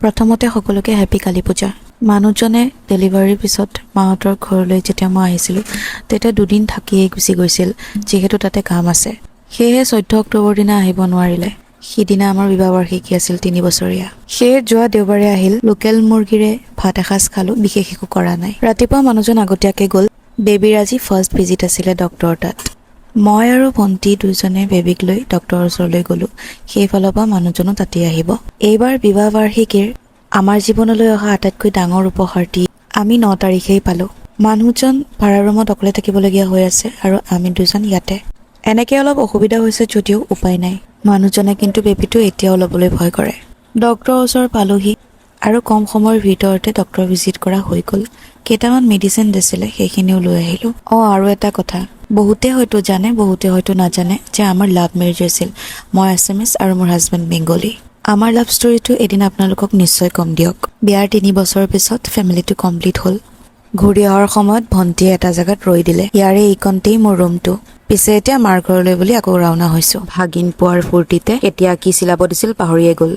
প্ৰথমতে সকলোকে হেপী কালী পূজা। মানুহজনে ডেলিভাৰীৰ পিছত মাহঁতৰ ঘৰলৈ যেতিয়া মই আহিছিলোঁ, তেতিয়া দুদিন থাকিয়েই গুচি গৈছিল, যিহেতু তাতে কাম আছে। সেয়েহে 14 অক্টোবৰ দিনা আহিব নোৱাৰিলে। সিদিনা আমাৰ বিবাহ বাৰ্ষিকী আছিল 3 বছৰীয়া। সেয়ে যোৱা দেওবাৰে আহিল। লোকেল মুৰ্গীৰে ভাত এসাঁজ খালোঁ, বিশেষ একো কৰা নাই। ৰাতিপুৱা মানুহজন আগতীয়াকৈ গ'ল। বেবীৰ আজি ফাৰ্ষ্ট ভিজিট আছিলে ডক্টৰৰ তাত। মই আৰু ভণ্টি দুজনে বেবীক লৈ ডক্টৰৰ ওচৰলৈ গ'লোঁ। সেইফালৰ পৰা মানুহজনো তাতেই আহিব। এইবাৰ বিবাহ বাৰ্ষিকীৰ আমাৰ জীৱনলৈ অহা আটাইতকৈ ডাঙৰ উপহাৰটি আমি 9 তাৰিখেই পালোঁ। মানুহজন ভাড়া ৰুমত অকলে থাকিবলগীয়া হৈ আছে আৰু আমি দুজন ইয়াতে। এনেকে অলপ অসুবিধা হৈছে যদিও উপায় নাই। মানুহজনে কিন্তু বেবীটো এতিয়াও ল'বলৈ ভয় কৰে। ডক্টৰৰ ওচৰ পালোহি আৰু কম সময়ৰ ভিতৰতে ডক্টৰ ভিজিট কৰা হৈ গ'ল। কেইটামান মেডিচিন দিছিলে, সেইখিনিও লৈ আহিলোঁ। অঁ, আৰু এটা কথা, বহুতে হয়তো জানে, বহুতে হয়তো নাজানে যে আমাৰ লাভ মেৰেজ হৈছিল। মই আছামিজ আৰু মোৰ হাজবেণ্ড বেংগলী। আমাৰ লাভ ষ্টৰিটো এদিন আপোনালোকক নিশ্চয় ক'ম দিয়ক। বিয়াৰ 3 বছৰৰ পিছত ফেমিলিটো কমপ্লিট হ'ল। ঘূৰি অহাৰ সময়ত ভণ্টিয়ে এটা জেগাত ৰৈ দিলে। ইয়াৰে এইকণতেই মোৰ ৰুমটো। পিছে এতিয়া মাৰ ঘৰলৈ বুলি আকৌ ৰাওনা হৈছো। ভাগিন পোৱাৰ ফূৰ্তিতে কেতিয়া কি চিলাব দিছিল পাহৰিয়ে গ'ল।